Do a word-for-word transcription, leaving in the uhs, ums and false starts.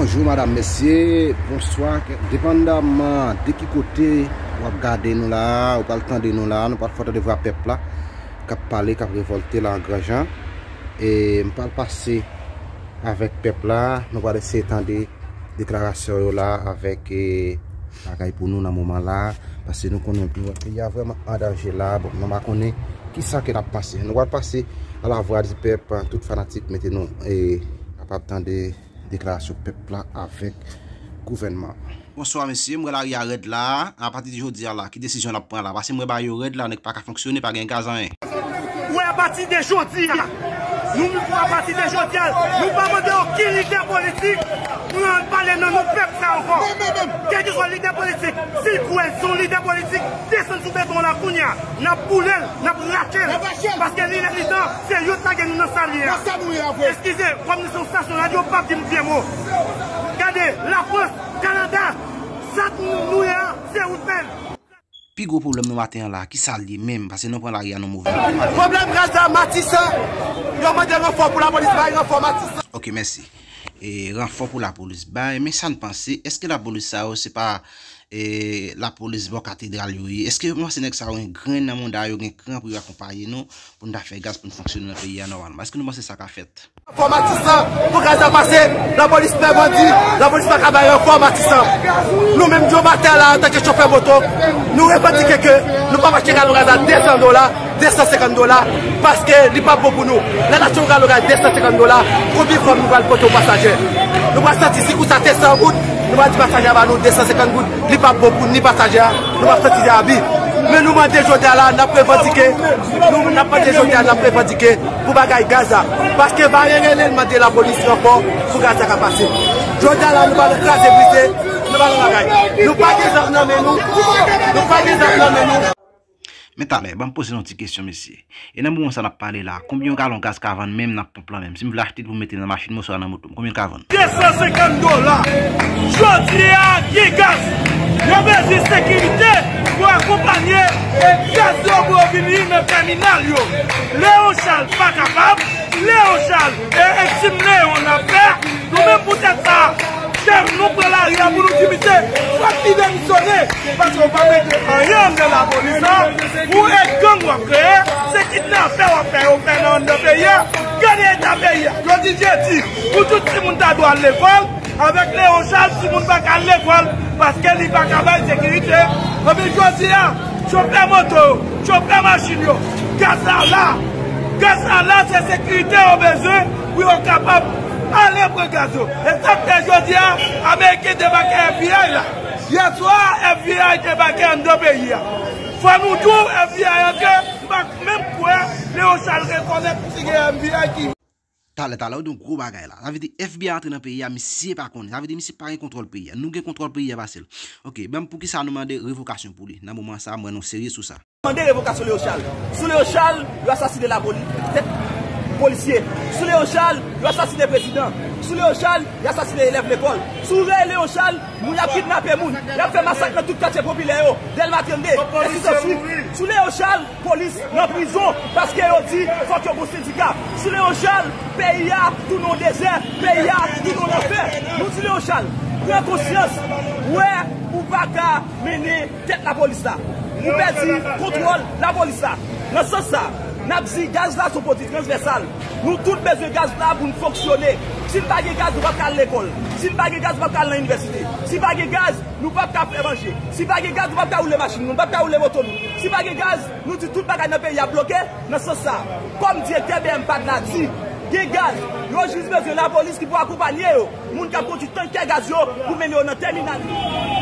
Bonjou, madam, mesye, bonswa. Depandaman de ki kote w ap gade nou la, ou pral tande nou la, nou pral fè tande vwa pèp la k ap pale, k ap revòlte la an gran jan. E m pral pase avèk pèp la, nou pral eseye tande deklarasyon yo la avèk, e, bagay pou nou nan moman la, paske nou konnen peyi a vrèman an danje la. Bon, nou pa konnen kisa ke n ap panse. Nou pral pase a la vwa di pèp, tout fanatik mete nou, e, kapab tande deklarasyon pèp la avèk gouvènman. Bonswa, mesye. M wè lari a rèd la. Apati de jodi a la, ki desizyon n ap pran la? Paske m wè bagay yo rèd la, nèg pa ka fonksyone, pa gen gaz, anyen. Ou wè, apati de jodi a, nou, apati de jodi a, nou pa mande okenn lidè politik pou al pale nan non pèp sa ankò. Kèlkeswa lidè politik, si l kwè se yon lidè politik, desann sou beton la kounye a. N ap boule l, n ap rache l. Paske li lè li tan, se yo k lage nou nan sa n ye a. Eskize, kòm nou se yon stasyon radyo, p ap di m vye mo. Gade, Lafrans, Kanada, sa k nou, nou ye a, se ou k fè l. Pi gwo pwoblèm nou maten an la, ki sa l ye menm? Paske nou pran lari a nan move. Pwoblèm gaz la, Matisan, yo mande ranfò pou lapolis, bay ranfò Matisan. Ok, mèsi. E ranfò pou lapolis bay, men sa n panse, èske lapolis sa yo se pa, e, lapolis bò katedral yo ye? Èske nou panse nèg sa yo gen grenn nan mouda yo, gen kran pou yo akonpaye nou, pou n ta fè gaz, pou n fonksyone nan peyi a nòmalman? Èske nou panse sa ka fèt? Fò Matisan, pou gaz la pase, lapolis pè bandi, lapolis pa ka bay ranfò Matisan. Nou menm, Joe Martel la, antanke chofè moto, nou revandike ke nou p ap achte galon gaz la de san dola, de san senkant dola, paske li p ap bon pou nou. Lè n achte yon galon gaz de san senkant dola, konbyen kòb nou pral pote yon pasajè? Nou pral santi si kou sa te san goud, nou pral di pasajè a ba nou de san senkant goud, li p ap bon pou ni pasajè a, nou pral santi de abi. Men nou mande jodi a la, n ap revandike, nou, n ap mande jodi a, n ap revandike pou bagay gaz la. Paske Vayè rele l mande lapolis ranfò pou gaz la ka pase. Jodi a la, nou pa nan kraze brize, nou pa nan bagay. Nou pa gen zam nan men nou, nou pa gen zam nan men nou. Men talè, ban m poze nou ti kesyon, mesye. E nan moman sa n ap pale la, konbyen yon galon gaz ka vann menm nan ponp lan menm? Si m vle achte l pou m mete nan machin mwen oswa nan moto m, konbyen l ka vann? De san senkant dola. Jodi a, gen gaz. Yo bezwen sekirite pou akonpanye e gaz yo pou yo vini nan tèminal yo. Leon Charles pa kapab. Leon Charles, e, e Tim Leon n ap fè. Nou menm poutèt sa, chèf, nou pran lari a pou nou di misye, fòk li demisyone, paske w pa mete anyen anndan lapolis la, ou e gang w ap kreye, se kidnapè w ap fè yo fè nan anndan peyi a. Gade eta peyi a. Jodi jedi, pou tout timoun ta dwe al lekòl, avèk Leon Charles, timoun pa ka al lekòl, paske li pa ka bay sekirite. Anben jodi a, chofè moto yo, chofè machin yo, gaz la la. Gaz la la, se sekirite yo bezwen pou yo kapab ale pran gaz yo. E sa k fè jodi a, Ameriken debake F B I la. Yè swa, F B I debake anndan peyi a. Fò nou di w, F B I antre, m pa menm kwè Leon Charles rekonèt si gen F B I ki Talè, talè, ou di yon gwo bagay la. Sa vle di F B I antre nan peyi a, misye pa konnen. Sa vle di misye pa gen kontwòl peyi a. Nou gen kontwòl peyi a pase l. Ok, ban m poukisa nou mande revokasyon pou li? Nan moman sa, m wè nou serye sou sa. Mande revokasyon Leon Charles. Sou Leon Charles, yo asasine lapoli-, tèt polisye. Sou Leon Charles, yo asasine prezidan. Sou Leon Charles, yo asasine elèv lekòl. Sou Leon Charles, moun y ap kidnape moun. Y ap fè masak nan tout katye popilè yo. Dèlma trannde, ensidanswit. Sou Leon Charles, polis nan prizon, paske yo di fòk yo gon sendika. Sou Leon Charles, peyi a tounen yon dezè, peyi a tounen yon lanfè. Nou di Leon Charles, pran konsyans, wè ou pa ka mennen tèt lapolis la. Ou pèdi kontwòl lapolis la. Nan sans sa, n ap di gaz la se yon pwodui transvèsal. Nou tout bezwen gaz la pou n fonksyone. Si n pa gen gaz, nou p ap ka al lekòl. Si n pa gen gaz, nou p ap ka al nan inivèsite. Si pa gen gaz, nou p ap ka fè manje. Si pa gen gaz, nou p ap ka woule machin nou, nou p ap ka woule moto nou. Si pa gen gaz, nou di tout bagay nan peyi a bloke. Nan sans sa, kòm direktè B M P A D la di, gen gaz, yo jis bezwen lapolis ki pou akonpanye yo. Moun k ap kondui tankè gaz yo pou mennen yo nan tèminal yo.